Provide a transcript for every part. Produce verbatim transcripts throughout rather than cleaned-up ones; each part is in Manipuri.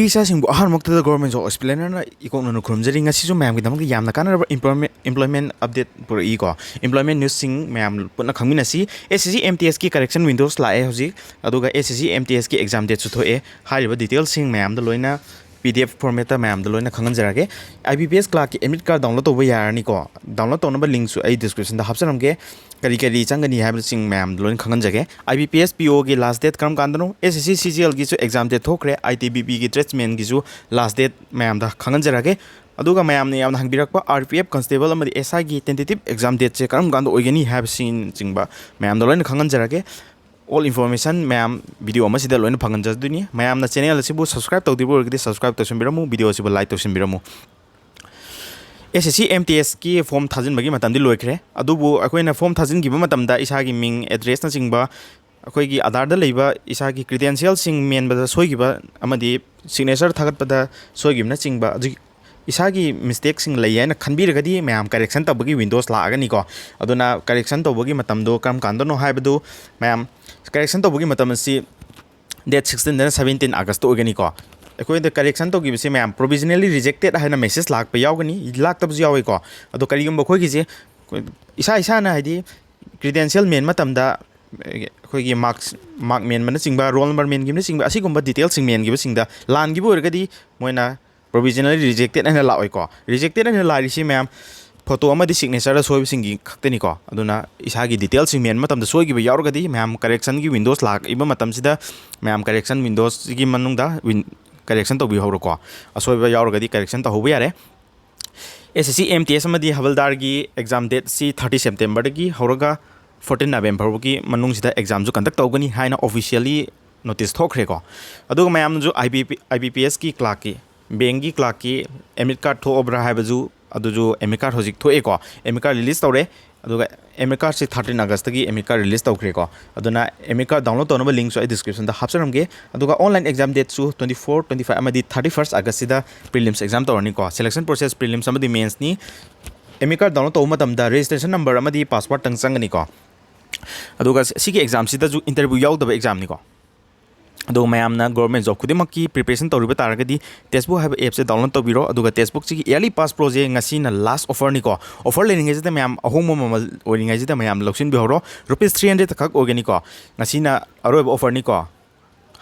ꯏꯆꯥꯁꯤꯡꯕꯨ ꯑꯍꯥꯟꯕꯃꯛꯇꯗ Government Job Explainerꯅ ꯏꯀꯣꯛꯅꯅ ꯈꯨꯔꯨꯝꯖꯔꯤ꯫ ꯉꯁꯤꯁꯨ ꯃꯌꯥꯝꯒꯤꯗꯃꯛꯇ ꯌꯥꯝꯅ ꯀꯥꯟꯅꯔꯕ employment, employment update ꯄꯨꯔꯛꯏꯀꯣ꯫ Employment newsꯁꯤꯡ ꯃꯌꯥꯝ ꯄꯨꯟꯅ ꯈꯪꯃꯤꯟꯅꯁꯤ꯫ S S C M T Sꯀꯤ correction windows ꯂꯥꯛꯑꯦ ꯍꯧꯖꯤꯛ, ꯑꯗꯨꯒ S S C M T Sꯀꯤ exam dateꯁꯨ ꯊꯣꯛꯑꯦ꯫ ꯍꯥꯏꯔꯤꯕ detailꯁꯤꯡ ꯃꯌꯥꯝꯗ ꯂꯣꯏꯅ P D F formatꯇ ꯃꯌꯥꯝꯗ ꯂꯣꯏꯅ ꯈꯪꯍꯟꯖꯔꯒꯦ꯫ I B P S clerkꯀꯤ admit card download ꯇꯧꯕ ꯌꯥꯔꯅꯤꯀꯣ꯫ Download ꯇꯧꯅꯕ linkꯁꯨ ꯑꯩ descriptionꯗ ꯍꯥꯞꯆꯔꯝꯒꯦ꯫ ꯀꯔꯤ ꯀꯔꯤ ꯆꯪꯒꯅꯤ ꯍꯥꯏꯕꯁꯤꯡ ꯃꯌꯥꯝ ꯂꯣꯏꯅ ꯈꯪꯍꯟꯖꯒꯦ꯫ I B P S P Oꯒꯤ last date ꯀꯔꯝ ꯀꯥꯟꯗꯅꯣ? S S C C G Lꯒꯤꯁꯨ exam date ꯊꯣꯛꯈ꯭ꯔꯦ꯫ I T B Pꯒꯤ tradesmanꯒꯤꯁꯨ last date ꯃꯌꯥꯝꯗ ꯈꯪꯍꯟꯖꯔꯒꯦ꯫ ꯑꯗꯨꯒ ꯃꯌꯥꯝꯅ ꯌꯥꯝꯅ ꯍꯪꯕꯤꯔꯛꯄ R P F constable ꯑꯃꯗꯤ S Iꯒꯤ tentative exam dateꯁꯦ ꯀꯔꯝ ꯀꯥꯟꯗ ꯑꯣꯏꯒꯅꯤ ꯍꯥꯏꯕꯁꯤꯡꯆꯤꯡꯕ ꯃꯌꯥꯝꯗ ꯂꯣꯏꯅ ꯈꯪꯍꯟꯖꯔꯒꯦ꯫ All information ꯃꯌꯥꯝ video ꯑꯃꯁꯤꯗ ꯂꯣꯏꯅ ꯐꯪꯍꯟꯖꯗꯣꯏꯅꯤ꯫ ꯃꯌꯥꯝꯅ channel ꯑꯁꯤꯕꯨ subscribe ꯇꯧꯗ꯭ꯔꯤꯕ ꯑꯣꯏꯔꯒꯗꯤ subscribe ꯇꯧꯁꯤꯟꯕꯤꯔꯝꯃꯨ, video ꯑꯁꯤꯕꯨ like ꯇꯧꯁꯤꯟꯕꯤꯔꯝꯃꯨ꯫ S S C M T Sꯀꯤ form ꯊꯥꯖꯤꯟꯕꯒꯤ ꯃꯇꯝꯗꯤ ꯂꯣꯏꯈ꯭ꯔꯦ, ꯑꯗꯨꯕꯨ ꯑꯩꯈꯣꯏꯅ form ꯊꯥꯖꯤꯟꯈꯤꯕ ꯃꯇꯝꯗ ꯏꯁꯥꯒꯤ ꯃꯤꯡ, addressꯅꯆꯤꯡꯕ, ꯑꯩꯈꯣꯏꯒꯤ Aadhaarꯗ ꯂꯩꯕ ꯏꯁꯥꯒꯤ credentialꯁꯤꯡ ꯃꯦꯟꯕꯗ ꯁꯣꯏꯈꯤꯕ ꯑꯃꯗꯤ signature ꯊꯥꯒꯠꯄꯗ ꯁꯣꯏꯈꯤꯕꯅꯆꯤꯡꯕ, ꯑꯗꯨ ꯏꯁꯥꯒꯤ mistakeꯁꯤꯡ ꯂꯩ ꯍꯥꯏꯅ ꯈꯟꯕꯤꯔꯒꯗꯤ ꯃꯌꯥꯝ correction ꯇꯧꯕꯒꯤ windows ꯂꯥꯛꯑꯒꯅꯤꯀꯣ꯫ ꯑꯗꯨꯅ correction ꯇꯧꯕꯒꯤ ꯃꯇꯝꯗꯣ ꯀꯔꯝ ꯀꯥꯟꯗꯅꯣ ꯍꯥꯏꯕꯗꯨ ꯃꯌꯥꯝ, correction ꯇꯧꯕꯒꯤ ꯃꯇꯝ ꯑꯁꯤ date sixteenꯗꯩꯅ seventeen Augustꯇ ꯑꯣꯏꯒꯅꯤꯀꯣ꯫ ꯑꯩꯈꯣꯏꯗ correction ꯇꯧꯈꯤꯕꯁꯦ ꯃꯌꯥꯝ provisionally rejected ꯍꯥꯏꯅ message ꯂꯥꯛꯄ ꯌꯥꯎꯒꯅꯤ, ꯂꯥꯛꯇꯕꯁꯨ ꯌꯥꯎꯋꯤꯀꯣ꯫ ꯑꯗꯣ ꯀꯔꯤꯒꯨꯝꯕ ꯑꯩꯈꯣꯏꯒꯤꯁꯦ, ꯑꯩꯈꯣꯏ ꯏꯁꯥ ꯏꯁꯥꯅ ꯍꯥꯏꯗꯤ credential ꯃꯦꯟ ꯃꯇꯝꯗ ꯑꯩꯈꯣꯏꯒꯤ marks, mark ꯃꯦꯟꯕꯅꯆꯤꯡꯕ, roll number ꯃꯦꯟꯈꯤꯕꯅꯆꯤꯡꯕ, ꯑꯁꯤꯒꯨꯝꯕ detailꯁꯤꯡ ꯃꯦꯟꯈꯤꯕꯁꯤꯡꯗ ꯂꯥꯟꯈꯤꯕ ꯑꯣꯏꯔꯒꯗꯤ ꯃꯣꯏꯅ provisionally rejected ꯍꯥꯏꯅ ꯂꯥꯛꯑꯣꯏꯀꯣ꯫ Rejected ꯍꯥꯏꯅ ꯂꯥꯛꯏꯁꯤ ꯃꯌꯥꯝ photo ꯑꯃꯗꯤ signatureꯗ ꯁꯣꯏꯕꯁꯤꯡꯒꯤ ꯈꯛꯇꯅꯤꯀꯣ꯫ ꯑꯗꯨꯅ ꯏꯁꯥꯒꯤ detailꯁꯤꯡ ꯃꯦꯟꯕ ꯃꯇꯝꯗ ꯁꯣꯏꯈꯤꯕ ꯌꯥꯎꯔꯒꯗꯤ ꯃꯌꯥꯝ correctionꯒꯤ windows ꯂꯥꯛꯏꯕ ꯃꯇꯝꯁꯤꯗ ꯃꯌꯥꯝ correction windowsꯁꯤꯒꯤ ꯃꯅꯨꯡꯗ win-, correction ꯇꯧꯕꯤꯍꯧꯔꯣꯀꯣ꯫ ꯑꯁꯣꯏꯕ ꯌꯥꯎꯔꯒꯗꯤ correction ꯇꯧꯍꯧꯕ ꯌꯥꯔꯦ꯫ S S C M T S ꯑꯃꯗꯤ ꯍꯕꯜꯗꯥꯔꯒꯤ exam dateꯁꯤ thirty Septemberꯗꯒꯤ ꯍꯧꯔꯒ fourteen November ꯐꯥꯎꯕꯒꯤ ꯃꯅꯨꯡꯁꯤꯗ examꯁꯨ conduct ꯇꯧꯒꯅꯤ ꯍꯥꯏꯅ officially notice ꯊꯣꯛꯈ꯭ꯔꯦꯀꯣ꯫ ꯑꯗꯨꯒ ꯃꯌꯥꯝꯅꯁꯨ I B P, I B P Sꯀꯤ clerkꯀꯤ, bankꯀꯤ clerkꯀꯤ admit card ꯊꯣꯛꯑꯕ꯭ꯔꯥ ꯍꯥꯏꯕꯁꯨ, ꯑꯗꯨꯁꯨ admit card ꯍꯧꯖꯤꯛ ꯊꯣꯛꯑꯦꯀꯣ꯫ Admit card release ꯇꯧꯔꯦ꯫ ꯑꯗꯨꯒ admit cardꯁꯤ thirteen Augustꯇꯒꯤ admit card release ꯇꯧꯈ꯭ꯔꯦꯀꯣ꯫ ꯑꯗꯨꯅ admit card download ꯇꯧꯅꯕ linkꯁꯨ ꯑꯩ descriptionꯗ ꯍꯥꯞꯆꯔꯝꯒꯦ꯫ ꯑꯗꯨꯒ online exam dateꯁꯨ twenty four, twenty five ꯑꯃꯗꯤ thirty first Augustꯁꯤꯗ prelims exam ꯇꯧꯔꯅꯤꯀꯣ꯫ Selection process prelims ꯑꯃꯗꯤ mainsꯅꯤ꯫ Admit card download ꯇꯧꯕ ꯃꯇꯝꯗ registration number ꯑꯃꯗꯤ passwordꯇꯪ ꯆꯪꯒꯅꯤꯀꯣ꯫ ꯑꯗꯨꯒ ꯁꯤꯒꯤ examꯁꯤꯗꯁꯨ interview ꯌꯥꯎꯗꯕ examꯅꯤꯀꯣ꯫ ꯑꯗꯨꯒ ꯃꯌꯥꯝꯅ ꯒꯣꯔꯃꯦꯟ ꯖꯣꯕ ꯈꯨꯗꯤꯡꯃꯛꯀꯤ ꯄ꯭ꯔꯤꯄꯦꯔꯦꯁꯟ ꯇꯧꯔꯤꯕ ꯇꯥꯔꯒꯗꯤ, ꯇꯦꯛꯁꯕꯨꯛ ꯍꯥꯏꯕ ꯑꯦꯞꯁꯦ ꯗꯥꯎꯟꯂꯣꯗ ꯇꯧꯕꯤꯔꯣ꯫ ꯑꯗꯨꯒ ꯇꯦꯛꯁꯕꯨꯛꯁꯤꯒꯤ ꯏꯌꯔꯂꯤ ꯄꯥꯁ ꯄ꯭ꯔꯣꯁꯦ ꯉꯁꯤꯅ ꯂꯥꯁ ꯑꯣꯐꯔꯅꯤꯀꯣ꯫ ꯑꯣꯐꯔ ꯂꯩꯔꯤꯉꯩꯁꯤꯗ ꯃꯌꯥꯝ ꯑꯍꯣꯡꯕ ꯃꯃꯜ ꯑꯣꯏꯔꯤꯉꯩꯁꯤꯗ ꯃꯌꯥꯝ ꯂꯧꯁꯤꯟꯕꯤꯍꯧꯔꯣ꯫ ꯔꯨꯄꯤꯁ ꯊ꯭ꯔꯤ ꯍꯟꯗ꯭ꯔꯦꯗ ꯈꯛ ꯑꯣꯏꯒꯅꯤꯀꯣ꯫ ꯉꯁꯤꯅ ꯑꯔꯣꯏꯕ ꯑꯣꯐꯔꯅꯤꯀꯣ꯫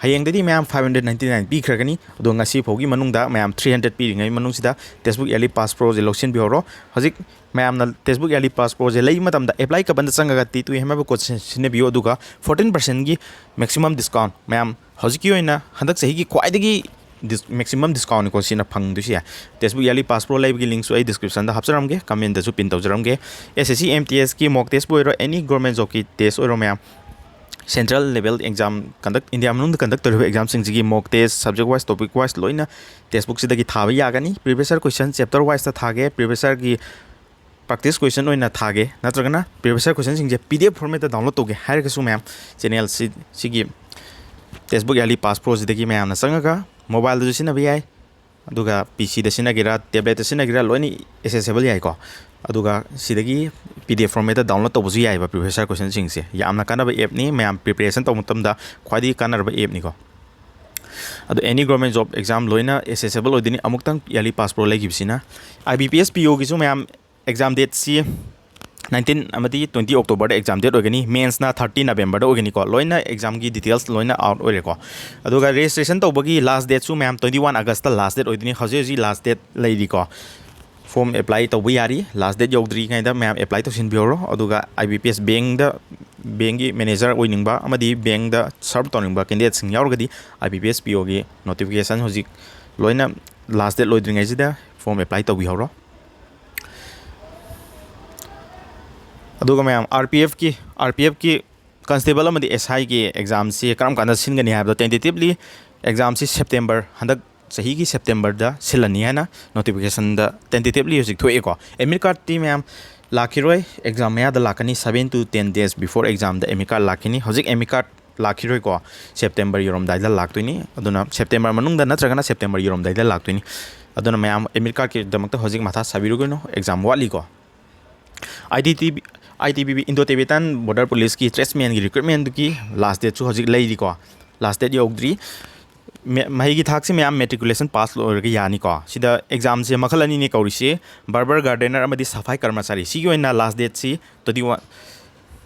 ꯍꯌꯦꯡꯗꯒꯤ ꯃꯌꯥꯝ ꯐꯥꯏꯚ ꯍꯟꯗ꯭ꯔꯦꯗ ꯅꯥꯏꯟꯇꯤ ꯅꯥꯏꯟ ꯄꯤꯈ꯭ꯔꯒꯅꯤ꯫ ꯑꯗꯣ ꯉꯁꯤ ꯐꯥꯎꯒꯤ ꯃꯅꯨꯡꯗ ꯃꯌꯥꯝ ꯊ꯭ꯔꯤ ꯍꯟꯗ꯭ꯔꯦꯗ ꯄꯤꯔꯤꯉꯩ ꯃꯅꯨꯡꯁꯤꯗ ꯇꯦꯛꯁꯕꯨꯛ ꯏꯌꯔꯂꯤ ꯄꯥꯁ ꯄ꯭ꯔꯣꯁꯦ ꯂꯧꯁꯤꯟꯕꯤꯍꯧꯔꯣ꯫ ꯍꯧꯖꯤꯛ ꯃꯌꯥꯝꯅ ꯇꯦꯛꯁꯕꯨꯛ ꯏꯌꯔꯂꯤ ꯄꯥꯁ ꯄ꯭ꯔꯣꯁꯦ ꯂꯩꯕ ꯃꯇꯝꯗ ꯑꯦꯄ꯭ꯂꯥꯏ ꯀꯕꯟꯗ ꯆꯪꯉꯒ ꯇꯤ ꯇꯨ ꯍꯥꯏꯕ ꯀꯣꯗ ꯁꯤꯖꯤꯟꯅꯕꯤꯌꯨ꯫ ꯑꯗꯨꯒ ꯐꯣꯔꯇꯤꯟ ꯄꯥꯔꯁꯦꯟꯒꯤ ꯃꯦꯛꯁꯤꯃꯝ ꯗꯤꯁꯀꯥꯎꯟ ꯃꯌꯥꯝ ꯍꯧꯖꯤꯛꯀꯤ ꯑꯣꯏꯅ ꯍꯟꯗꯛ ꯆꯍꯤꯒꯤ ꯈ꯭ꯋꯥꯏꯗꯒꯤ ꯗꯤꯁ-, ꯃꯦꯛꯁꯤꯃꯝ ꯗꯤꯁꯀꯥꯎꯟꯅꯤꯀꯣ ꯁꯤꯅ ꯐꯪꯗꯣꯏꯁꯦ꯫ ꯇꯦꯛꯁꯕꯨꯛ ꯏꯌꯔꯂꯤ ꯄꯥꯁ ꯄ꯭ꯔꯣ ꯂꯩꯕꯒꯤ ꯂꯤꯡꯁꯨ ꯑꯩ ꯗꯤꯁꯀ꯭ꯔꯤꯞꯁꯟꯗ ꯍꯥꯞꯆꯔꯝꯒꯦ, ꯀꯃꯦꯟꯇꯁꯨ ꯄꯤꯟ ꯇꯧꯖꯔꯝꯒꯦ꯫ ꯑꯦꯁ ꯑꯦꯁ ꯁꯤ ꯑꯦꯝ ꯇꯤ ꯑꯦꯁꯀꯤ ꯃꯣꯛ ꯇꯦꯁꯄꯨ ꯑꯣꯏꯔꯣ, ꯑꯦꯅꯤ ꯒꯣꯔꯃꯦꯟ ꯖꯣꯕꯀꯤ ꯇꯦꯁ ꯑꯣꯏꯔꯣ ꯃꯌꯥꯝ, central level exam conduct, India ꯃꯅꯨꯡꯗ ꯀꯟꯗꯛ ꯇꯧꯔꯤꯕ ꯑꯦꯛꯖꯥꯝꯁꯤꯡꯁꯤꯒꯤ mock test, subject wise, topic wise ꯂꯣꯏꯅ ꯇꯦꯛꯁꯕꯨꯛꯁꯤꯗꯒꯤ ꯊꯥꯕ ꯌꯥꯒꯅꯤ꯫ ꯄ꯭ꯔꯤꯚꯤꯌꯁ ꯏꯌꯔ ꯀꯣꯏꯁꯟ ꯆꯦꯞꯇꯔ ꯋꯥꯏꯁꯇ ꯊꯥꯒꯦ, ꯄ꯭ꯔꯤꯚꯤꯌꯁ ꯏꯌꯔꯒꯤ ꯄ꯭ꯔꯥꯛꯇꯤꯁ ꯀꯣꯏꯁꯟ ꯑꯣꯏꯅ ꯊꯥꯒꯦ, ꯅꯠꯇ꯭ꯔꯒꯅ ꯄ꯭ꯔꯤꯚꯤꯌꯁ ꯏꯌꯔ ꯀꯣꯏꯁꯟꯁꯤꯡꯁꯦ ꯄꯤ ꯗꯤ ꯑꯦꯐ ꯐꯣꯔꯃꯦꯠꯇ ꯗꯥꯎꯟꯂꯣꯗ ꯇꯧꯒꯦ ꯍꯥꯏꯔꯒꯁꯨ ꯃꯌꯥꯝ, ꯆꯦꯅꯦꯜꯁꯤ, ꯁꯤꯒꯤ ꯇꯦꯛꯁꯕꯨꯛ ꯏꯌꯔꯂꯤ ꯄꯥꯁ ꯄ꯭ꯔꯣꯁꯤꯗꯒꯤ ꯃꯌꯥꯝꯅ ꯆꯪꯉꯒ ꯃꯣꯕꯥꯏꯜꯗꯁꯨ ꯁꯤꯖꯤꯟꯅꯕ ꯌꯥꯏ, ꯑꯗꯨꯒ ꯄꯤ ꯁꯤꯗ ꯁꯤꯖꯤꯟꯅꯒꯦꯔꯥ, ꯇꯦꯕ꯭ꯂꯦꯠꯇ ꯁꯤꯖꯤꯟꯅꯒꯦꯔꯥ, ꯂꯣꯏꯅ ꯑꯦꯛꯁꯦꯁꯤꯕꯜ ꯌꯥꯏꯀꯣ꯫ ꯑꯗꯨꯒ ꯁꯤꯗꯒꯤ ꯄꯤ ꯗꯤ ꯑꯦꯐ ꯐꯣꯔꯃꯦꯠꯇ ꯗꯥꯎꯟꯂꯣꯗ ꯇꯧꯕꯁꯨ ꯌꯥꯏꯑꯕ ꯄ꯭ꯔꯤꯚꯤꯌꯁ ꯏꯌꯔ ꯀꯣꯏꯁꯟꯁꯤꯡꯁꯦ꯫ ꯌꯥꯝꯅ ꯀꯥꯟꯅꯕ ꯑꯦꯞꯅꯤ, ꯃꯌꯥꯝ ꯄ꯭ꯔꯤꯄꯦꯔꯦꯁꯟ ꯇꯧꯕ ꯃꯇꯝꯗ ꯈ꯭ꯋꯥꯏꯗꯒꯤ ꯀꯥꯟꯅꯔꯕ ꯑꯦꯞꯅꯤꯀꯣ꯫ ꯑꯗꯣ ꯑꯦꯅꯤ ꯒꯣꯔꯃꯦꯟ ꯖꯣꯕ ꯑꯦꯛꯖꯥꯝ ꯂꯣꯏꯅ ꯑꯦꯛꯁꯦꯁꯤꯕꯜ ꯑꯣꯏꯗꯣꯏꯅꯤ꯫ ꯑꯃꯨꯛꯇꯪ ꯏꯌꯔꯂꯤ ꯄꯥꯁ ꯄ꯭ꯔꯣ ꯂꯩꯈꯤꯕꯁꯤꯅ꯫ ꯑꯥꯏ ꯕꯤ ꯄꯤ ꯑꯦꯁ ꯄꯤ ꯑꯣꯒꯤꯁꯨ ꯃꯌꯥꯝ ꯑꯦꯛꯖꯥꯝ ꯗꯦꯠꯁꯤ ꯅꯥꯏꯟꯇꯤꯟ ꯑꯃꯗꯤ ꯇ꯭ꯋꯦꯟꯇꯤ ꯑꯣꯛꯇꯣꯕꯔꯗ ꯑꯦꯛꯖꯥꯝ ꯗꯦꯠ ꯑꯣꯏꯒꯅꯤ꯫ ꯃꯦꯟꯁꯅ ꯊꯥꯔꯇꯤ ꯅꯕꯦꯝꯕꯔꯗ ꯑꯣꯏꯒꯅꯤꯀꯣ꯫ ꯂꯣꯏꯅ ꯑꯦꯛꯖꯥꯝꯒꯤ ꯗꯤꯇꯦꯜꯁ ꯂꯣꯏꯅ ꯑꯥꯎꯠ ꯑꯣꯏꯔꯦꯀꯣ꯫ ꯑꯗꯨꯒ ꯔꯦꯖꯤꯁꯇ꯭ꯔꯦꯁꯟ ꯇꯧꯕꯒꯤ ꯂꯥꯁ ꯗꯦꯠꯁꯨ ꯃꯌꯥꯝ ꯇ꯭ꯋꯦꯟꯇꯤ ꯋꯥꯟ ꯑꯥꯒꯁꯇ ꯂꯥꯁ ꯗꯦꯠ ꯑꯣꯏꯗꯣꯏꯅꯤ꯫ ꯍꯧꯖꯤꯛ ꯍꯧꯖꯤꯛ ꯂꯥꯁ ꯗꯦꯠ ꯂꯩꯔꯤꯀꯣ꯫ ꯐꯣꯔꯝ ꯑꯦꯄ꯭ꯂꯥꯏ ꯇꯧꯕ ꯌꯥꯔꯤ, ꯂꯥꯁ ꯗꯦꯠ ꯌꯧꯗ꯭ꯔꯤꯉꯩꯗ ꯃꯌꯥꯝ ꯑꯦꯄ꯭ꯂꯥꯏ ꯇꯧꯁꯤꯟꯕꯤꯍꯧꯔꯣ꯫ ꯑꯗꯨꯒ ꯑꯥꯏ ꯕꯤ ꯄꯤ ꯑꯦꯁ ꯕꯦꯡꯗ, ꯕꯦꯡꯒꯤ ꯃꯦꯅꯦꯖꯔ ꯑꯣꯏꯅꯤꯡꯕ ꯑꯃꯗꯤ ꯕꯦꯡꯗ ꯁꯔꯚ ꯇꯧꯅꯤꯡꯕ ꯀꯦꯟꯗꯤꯗꯦꯠꯁꯤꯡ ꯌꯥꯎꯔꯒꯗꯤ ꯑꯥꯏ ꯕꯤ ꯄꯤ ꯑꯦꯁ ꯄꯤ ꯑꯣꯒꯤ ꯅꯣꯇꯤꯐꯤꯀꯦꯁꯟ ꯍꯧꯖꯤꯛ ꯂꯣꯏꯅ ꯂꯥꯁ ꯗꯦꯠ ꯂꯣꯏꯗ꯭ꯔꯤꯉꯩꯁꯤꯗ ꯐꯣꯔꯝ ꯑꯦꯄ꯭ꯂꯥꯏ ꯇꯧꯕꯤꯍꯧꯔꯣ꯫ ꯑꯗꯨꯒ ꯃꯌꯥꯝ, ꯑꯥꯔ ꯄꯤ ꯑꯦꯐꯀꯤ, ꯑꯥꯔ ꯄꯤ ꯑꯦꯐꯀꯤ ꯀꯟꯁꯇꯦꯕꯜ ꯑꯃꯗꯤ ꯑꯦꯁ ꯑꯥꯏꯒꯤ ꯑꯦꯛꯖꯥꯝꯁꯤ ꯀꯔꯝ ꯀꯥꯟꯗ ꯁꯤꯟꯒꯅꯤ ꯍꯥꯏꯕꯗꯣ, ꯇꯦꯟꯇꯦꯇꯤꯞꯂꯤ ꯑꯦꯛꯖꯥꯝꯁꯤ ꯁꯦꯞꯇꯦꯝꯕꯔ, ꯍꯟꯗꯛ ꯆꯍꯤꯒꯤ ꯁꯦꯞꯇꯦꯝꯕꯔꯗ ꯁꯤꯜꯂꯅꯤ ꯍꯥꯏꯅ ꯅꯣꯇꯤꯐꯤꯀꯦꯁꯟꯗ ꯇꯦꯟꯇꯦꯇꯤꯞꯂꯤ ꯍꯧꯖꯤꯛ ꯊꯣꯛꯑꯦꯀꯣ꯫ ꯑꯦꯗꯃꯤꯠ ꯀꯥꯔꯗꯇꯤ ꯃꯌꯥꯝ ꯂꯥꯛꯈꯤꯔꯣꯏ, ꯑꯦꯛꯖꯥꯝ ꯃꯌꯥꯗ ꯂꯥꯛꯀꯅꯤ꯫ Seven to ten days before ꯑꯦꯛꯖꯥꯝꯗ ꯑꯦꯗꯃꯤꯠ ꯀꯥꯔꯗ ꯂꯥꯛꯈꯤꯅꯤ꯫ ꯍꯧꯖꯤꯛ ꯑꯦꯗꯃꯤꯠ ꯀꯥꯔꯗ ꯂꯥꯛꯈꯤꯔꯣꯏꯀꯣ, ꯁꯦꯞꯇꯦꯝꯕꯔ ꯌꯧꯔꯝꯗꯥꯏꯗ ꯂꯥꯛꯇꯣꯏꯅꯤ꯫ ꯑꯗꯨꯅ ꯁꯦꯞꯇꯦꯝꯕꯔ ꯃꯅꯨꯡꯗ ꯅꯠꯇ꯭ꯔꯒꯅ ꯁꯦꯞꯇꯦꯝꯕꯔ ꯌꯧꯔꯝꯗꯥꯏꯗ ꯂꯥꯛꯇꯣꯏꯅꯤ꯫ ꯑꯗꯨꯅ ꯃꯌꯥꯝ ꯑꯦꯗꯃꯤꯠ ꯀꯥꯔꯗꯀꯤꯗꯃꯛꯇ ꯍꯧꯖꯤꯛ ꯃꯊꯥ ꯁꯥꯕꯤꯔꯨꯒꯅꯨ, ꯑꯦꯛꯖꯥꯝ ꯋꯥꯠꯂꯤꯀꯣ꯫ I T T B, I T B B, Indo Tibetan border ꯄꯨꯂꯤꯁꯀꯤ ꯇ꯭ꯔꯦꯗꯁꯃꯦꯟꯒꯤ ꯔꯤꯀ꯭ꯔꯨꯠꯃꯦꯟꯗꯨꯒꯤ ꯂꯥꯁ ꯗꯦꯠꯁꯨ ꯍꯧꯖꯤꯛ ꯂꯩꯔꯤꯀꯣ꯫ ꯂꯥꯁ ꯗꯦꯠ ꯌꯧꯗ꯭ꯔꯤ꯫ ꯃꯦ-, ꯃꯍꯩꯒꯤ ꯊꯥꯛꯁꯤ ꯃꯌꯥꯝ ꯃꯦꯇ꯭ꯔꯤꯀꯨꯂꯦꯁꯟ ꯄꯥꯁ ꯂꯣꯏꯔꯒ ꯌꯥꯅꯤꯀꯣ꯫ ꯁꯤꯗ ꯑꯦꯛꯖꯥꯝꯁꯦ ꯃꯈꯜ ꯑꯅꯤꯅꯦ ꯀꯧꯔꯤꯁꯤ, ꯕꯥꯔꯕꯔ ꯒꯥꯔꯗꯦꯅꯔ ꯑꯃꯗꯤ ꯁꯐꯥꯏ ꯀꯔꯃꯆꯥꯔꯤ꯫ ꯁꯤꯒꯤ ꯑꯣꯏꯅ ꯂꯥꯁ ꯗꯦꯠꯁꯤ ꯇ꯭ꯋꯦꯟꯇꯤ ꯋꯥꯟ,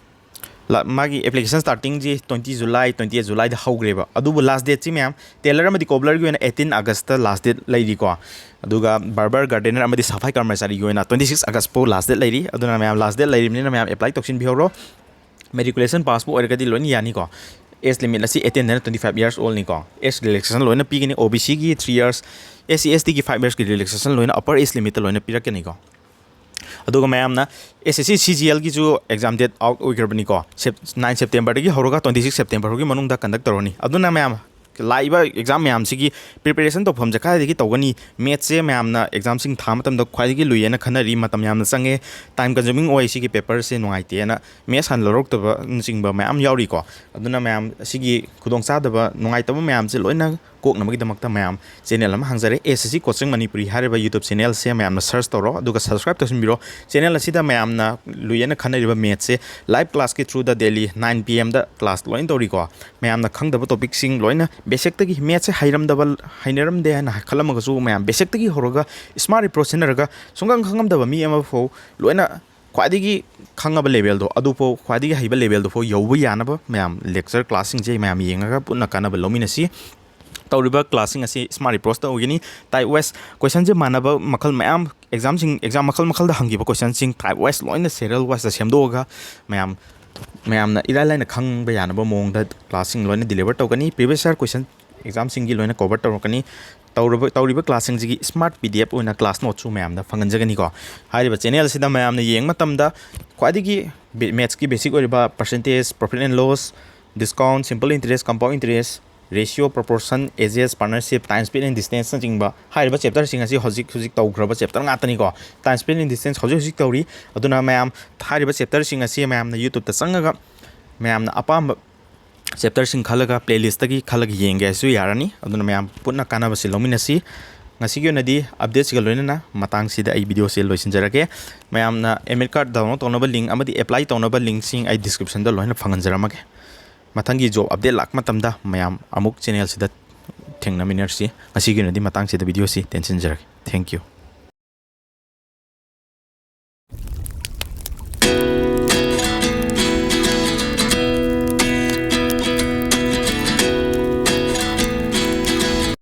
ꯃꯥꯒꯤ ꯑꯦꯄ꯭ꯂꯤꯀꯦꯁꯟ ꯁ꯭ꯇꯥꯔꯇꯤꯡꯁꯤ ꯇ꯭ꯋꯦꯟꯇꯤ ꯖꯨꯂꯥꯏ, ꯇ꯭ꯋꯦꯟꯇꯤ ꯑꯩꯠ ꯖꯨꯂꯥꯏꯗ ꯍꯧꯈ꯭ꯔꯦꯕ꯫ ꯑꯗꯨꯕꯨ ꯂꯥꯁ ꯗꯦꯠꯁꯤ ꯃꯌꯥꯝ ꯇꯦꯂꯔ ꯑꯃꯗꯤ ꯀꯣꯕꯂꯔꯒꯤ ꯑꯣꯏꯅ ꯑꯩꯠꯇꯤꯟ ꯑꯥꯒꯁꯇ ꯂꯥꯁ ꯗꯦꯠ ꯂꯩꯔꯤꯀꯣ꯫ ꯑꯗꯨꯒ ꯕꯥꯔꯕꯔ ꯒꯥꯔꯗꯦꯅꯔ ꯑꯃꯗꯤ ꯁꯐꯥꯏ ꯀꯔꯃꯆꯥꯔꯤꯒꯤ ꯑꯣꯏꯅ ꯇ꯭ꯋꯦꯟꯇꯤ ꯁꯤꯛꯁ ꯑꯥꯒꯁ ꯐꯥꯎ ꯂꯥꯁ ꯗꯦꯠ ꯂꯩꯔꯤ꯫ ꯑꯗꯨꯅ ꯃꯌꯥꯝ ꯂꯥꯁ ꯗꯦꯠ ꯂꯩꯔꯤꯕꯅꯤꯅ ꯃꯌꯥꯝ ꯑꯦꯄ꯭ꯂꯥꯏ ꯇꯧꯁꯤꯟꯕꯤꯍꯧꯔꯣ꯫ ꯃꯦꯇ꯭ꯔꯤꯀꯨꯂꯦꯁꯟ ꯄꯥꯁꯄꯨ ꯑꯣꯏꯔꯒꯗꯤ ꯂꯣꯏꯅ ꯌꯥꯅꯤꯀꯣ꯫ ꯑꯦꯖ ꯂꯤꯃꯤꯠ ꯑꯁꯤ ꯑꯩꯠꯇꯤꯟꯗꯩꯅ ꯇ꯭ꯋꯦꯟꯇꯤ ꯐꯥꯏꯚ ꯌꯔꯁ ꯑꯣꯜꯅꯤꯀꯣ꯫ ꯑꯦꯖ ꯔꯤꯂꯦꯛꯁꯦꯁꯟ ꯂꯣꯏꯅ ꯄꯤꯒꯅꯤ, ꯑꯣ ꯕꯤ ꯁꯤꯒꯤ ꯊ꯭ꯔꯤ ꯌꯔꯁ, ꯑꯦꯁ ꯁꯤ ꯑꯦꯁ ꯇꯤꯒꯤ ꯐꯥꯏꯚ ꯌꯔꯁꯀꯤ ꯔꯤꯂꯦꯛꯁꯦꯁꯟ ꯂꯣꯏꯅ ꯑꯄꯔ ꯑꯦꯖ ꯂꯤꯃꯤꯠꯇ ꯂꯣꯏꯅ ꯄꯤꯔꯛꯀꯅꯤꯀꯣ꯫ ꯑꯗꯨꯒ ꯃꯌꯥꯝꯅ S S C C G ꯑꯦꯜꯒꯤꯁꯨ ꯑꯦꯛꯖꯥꯝ ꯗꯦꯠ ꯑꯥꯎꯠ ꯑꯣꯏꯈ꯭ꯔꯕꯅꯤꯀꯣ꯫ ꯁꯦꯞ-, ꯅꯥꯏꯟ ꯁꯦꯞꯇꯦꯝꯕꯔꯗꯒꯤ ꯍꯧꯔꯒ ꯇ꯭ꯋꯦꯟꯇꯤ ꯁꯤꯛꯁ ꯁꯦꯞꯇꯦꯝꯕꯔ ꯐꯥꯎꯒꯤ ꯃꯅꯨꯡꯗ ꯀꯟꯗꯛ ꯇꯧꯔꯅꯤ꯫ ꯑꯗꯨꯅ ꯃꯌꯥꯝ ꯂꯥꯛꯏꯕ ꯑꯦꯛꯖꯥꯝ ꯃꯌꯥꯝꯁꯤꯒꯤ ꯄ꯭ꯔꯤꯄꯦꯔꯦꯁꯟ ꯇꯧꯐꯝꯁꯦ ꯀꯗꯥꯏꯗꯒꯤ ꯇꯧꯒꯅꯤ? ꯃꯦꯠꯁꯁꯦ ꯃꯌꯥꯝꯅ ꯑꯦꯛꯖꯥꯝꯁꯤꯡ ꯊꯥ ꯃꯇꯝꯗ ꯈ꯭ꯋꯥꯏꯗꯒꯤ ꯂꯨꯏ ꯍꯥꯏꯅ ꯈꯟꯅꯔꯤ, ꯃꯇꯝ ꯌꯥꯝꯅ ꯆꯪꯉꯦ, ꯇꯥꯏꯝ ꯀꯟꯖꯨꯃꯤꯡ ꯑꯣꯏ, ꯁꯤꯒꯤ ꯄꯦꯄꯔꯁꯦ ꯅꯨꯡꯉꯥꯏꯇꯦꯅ ꯃꯦꯠꯁ ꯍꯥꯟꯅ ꯂꯧꯔꯛꯇꯕꯅꯆꯤꯡꯕ ꯃꯌꯥꯝ ꯌꯥꯎꯔꯤꯀꯣ꯫ ꯑꯗꯨꯅ ꯃꯌꯥꯝ ꯑꯁꯤꯒꯤ ꯈꯨꯗꯣꯡꯆꯥꯗꯕ, ꯅꯨꯡꯉꯥꯏꯇꯕ ꯃꯌꯥꯝꯁꯦ ꯂꯣꯏꯅ ꯀꯣꯛꯅꯕꯒꯤꯗꯃꯛꯇ ꯃꯌꯥꯝ ꯆꯦꯅꯦꯜ ꯑꯃ ꯍꯥꯡꯖꯔꯦ, ꯑꯦꯁ ꯑꯦꯁ ꯁꯤ ꯀꯣꯆꯤꯡ ꯃꯅꯤꯄꯨꯔꯤ ꯍꯥꯏꯔꯤꯕ ꯌꯨꯇ꯭ꯌꯨꯕ ꯆꯦꯅꯦꯜꯁꯦ ꯃꯌꯥꯝꯅ ꯁꯔꯆ ꯇꯧꯔꯣ, ꯑꯗꯨꯒ ꯁꯕꯁꯀ꯭ꯔꯥꯏꯕ ꯇꯧꯁꯤꯟꯕꯤꯔꯣ꯫ ꯆꯦꯅꯦꯜ ꯑꯁꯤꯗ ꯃꯌꯥꯝꯅ ꯂꯨꯏ ꯍꯥꯏꯅ ꯈꯟꯅꯔꯤꯕ ꯃꯦꯠꯁꯁꯦ ꯂꯥꯏꯚ ꯀ꯭ꯂꯥꯁꯀꯤ ꯊ꯭ꯔꯨꯗ ꯗꯦꯂꯤ ꯅꯥꯏꯟ ꯄꯤ ꯑꯦꯝꯗ ꯀ꯭ꯂꯥꯁ ꯂꯣꯏꯅ ꯇꯧꯔꯤꯀꯣ꯫ ꯃꯌꯥꯝꯅ ꯈꯪꯗꯕ ꯇꯣꯄꯤꯛꯁꯤꯡ ꯂꯣꯏꯅ ꯕꯦꯁꯤꯛꯇꯒꯤ, ꯃꯦꯠꯁꯁꯦ ꯍꯩꯔꯝꯗꯕ, ꯍꯩꯅꯔꯝꯗꯦ ꯍꯥꯏꯅ ꯈꯜꯂꯝꯃꯒꯁꯨ ꯃꯌꯥꯝ ꯕꯦꯁꯤꯛꯇꯒꯤ ꯍꯧꯔꯒ ꯁ꯭ꯃꯥꯔꯠ ꯑꯦꯄ꯭ꯔꯣꯆ ꯁꯤꯖꯤꯟꯅꯔꯒ ꯁꯨꯡꯈꯪ ꯈꯪꯉꯝꯗꯕ ꯃꯤ ꯑꯃꯐꯥꯎ ꯂꯣꯏꯅ ꯈ꯭ꯋꯥꯏꯗꯒꯤ ꯈꯪꯉꯕ ꯂꯦꯚꯦꯜꯗꯣ ꯑꯗꯨꯐꯥꯎ, ꯈ꯭ꯋꯥꯏꯗꯒꯤ ꯍꯩꯕ ꯂꯦꯚꯦꯜꯗꯨꯐꯥꯎ ꯌꯧꯕ ꯌꯥꯅꯕ ꯃꯌꯥꯝ ꯂꯦꯛꯆꯔ ꯀ꯭ꯂꯥꯁꯁꯤꯡꯁꯦ ꯃꯌꯥꯝ ꯌꯦꯡꯉꯒ ꯄꯨꯟꯅ ꯀꯥꯟꯅꯕ ꯂꯧꯃꯤꯟꯅꯁꯤ꯫ ꯇꯧꯔꯤꯕ ꯀ꯭ꯂꯥꯁꯁꯤꯡ ꯑꯁꯤ ꯁ꯭ꯃꯥꯔꯠ ꯑꯦꯄ꯭ꯔꯣꯆꯇ ꯑꯣꯏꯒꯅꯤ꯫ ꯇꯥꯏꯞ ꯋꯥꯏꯁ ꯀꯣꯏꯁꯟꯁꯦ ꯃꯥꯟꯅꯕ ꯃꯈꯜ ꯃꯌꯥꯝ, ꯑꯦꯛꯖꯥꯝꯁꯤꯡ, ꯑꯦꯛꯖꯥꯝ ꯃꯈꯜ ꯃꯈꯜꯗ ꯍꯪꯈꯤꯕ ꯀꯣꯏꯁꯟꯁꯤꯡ ꯇꯥꯏꯞ ꯋꯥꯏꯁ ꯂꯣꯏꯅ ꯁꯦꯔꯤꯌꯦꯜ ꯋꯥꯏꯁꯇ ꯁꯦꯝꯗꯣꯛꯑꯒ ꯃꯌꯥꯝ, ꯃꯌꯥꯝꯅ ꯏꯔꯥꯏ ꯂꯥꯏꯅ ꯈꯪꯕ ꯌꯥꯅꯕ ꯃꯑꯣꯡꯗ ꯀ꯭ꯂꯥꯁꯁꯤꯡ ꯂꯣꯏꯅ ꯗꯤꯂꯤꯚꯔ ꯇꯧꯒꯅꯤ꯫ ꯄ꯭ꯔꯤꯚꯤꯌꯁ ꯌꯔ ꯀꯣꯏꯁꯟ ꯑꯦꯛꯖꯥꯝꯁꯤꯡꯒꯤ ꯂꯣꯏꯅ ꯀꯣꯚꯔ ꯇꯧꯔꯛꯀꯅꯤ꯫ ꯇꯧꯔꯕ, ꯇꯧꯔꯤꯕ ꯀ꯭ꯂꯥꯁꯁꯤꯡꯁꯤꯒꯤ ꯁ꯭ꯃꯥꯔꯠ ꯄꯤ ꯗꯤ ꯑꯦꯐ ꯑꯣꯏꯅ ꯀ꯭ꯂꯥꯁ ꯅꯣꯠꯁꯨ ꯃꯌꯥꯝꯗ ꯐꯪꯍꯟꯖꯒꯅꯤꯀꯣ꯫ ꯍꯥꯏꯔꯤꯕ ꯆꯦꯅꯦꯜ ꯑꯁꯤꯗ ꯃꯌꯥꯝꯅ ꯌꯦꯡꯕ ꯃꯇꯝꯗ ꯈ꯭ꯋꯥꯏꯗꯒꯤ ꯕꯦ-, ꯃꯦꯠꯁꯀꯤ ꯕꯦꯁꯤꯛ ꯑꯣꯏꯔꯤꯕ percentage, profit and loss, discount, simple interest, compound interest, ratio, proportion, ages, partnership, time, speed and distanceꯅꯆꯤꯡꯕ ꯍꯥꯏꯔꯤꯕ ꯆꯦꯞꯇꯔꯁꯤꯡ ꯑꯁꯤ ꯍꯧꯖꯤꯛ ꯍꯧꯖꯤꯛ ꯇꯧꯈ꯭ꯔꯕ chapter ꯉꯥꯛꯇꯅꯤꯀꯣ꯫ Time, speed and distance ꯍꯧꯖꯤꯛ ꯍꯧꯖꯤꯛ ꯇꯧꯔꯤ꯫ ꯑꯗꯨꯅ ꯃꯌꯥꯝ ꯍꯥꯏꯔꯤꯕ ꯆꯦꯞꯇꯔꯁꯤꯡ ꯑꯁꯤ ꯃꯌꯥꯝꯅ YouTubeꯇ ꯆꯪꯉꯒ ꯃꯌꯥꯝꯅ ꯑꯄꯥꯝꯕ ꯆꯦꯞꯇꯔꯁꯤꯡ ꯈꯜꯂꯒ playlistꯇꯒꯤ ꯈꯜꯂꯒ ꯌꯦꯡꯒꯦ ꯍꯥꯏꯁꯨ ꯌꯥꯔꯅꯤ꯫ ꯑꯗꯨꯅ ꯃꯌꯥꯝ ꯄꯨꯟꯅ ꯀꯥꯟꯅꯕꯁꯤ ꯂꯧꯃꯤꯟꯅꯁꯤ꯫ ꯉꯁꯤꯒꯤ ꯑꯣꯏꯅꯗꯤ ꯑꯞꯗꯦꯠꯁꯤꯒ ꯂꯣꯏꯅꯅ ꯃꯇꯥꯡꯁꯤꯗ ꯑꯩ ꯚꯤꯗꯤꯑꯣꯁꯦ ꯂꯣꯏꯁꯤꯟꯖꯔꯒꯦ꯫ ꯃꯌꯥꯝꯅ admit card download ꯇꯧꯅꯕ link ꯑꯃꯗꯤ apply ꯇꯧꯅꯕ linkꯁꯤꯡ ꯑꯩ descriptionꯗ ꯂꯣꯏꯅ ꯐꯪꯍꯟꯖꯔꯝꯃꯒꯦ꯫ ꯃꯊꯪꯒꯤ job update ꯂꯥꯛꯄ ꯃꯇꯝꯗ ꯃꯌꯥꯝ ꯑꯃꯨꯛ channelꯁꯤꯗ ꯊꯦꯡꯅꯃꯤꯟꯅꯔꯁꯤ꯫ ꯉꯁꯤꯒꯤ ꯑꯣꯏꯅꯗꯤ ꯃꯇꯥꯡꯁꯤꯗ videoꯁꯤ ꯇꯦꯟꯁꯤꯟꯖꯔꯒꯦ꯫ Thank you꯫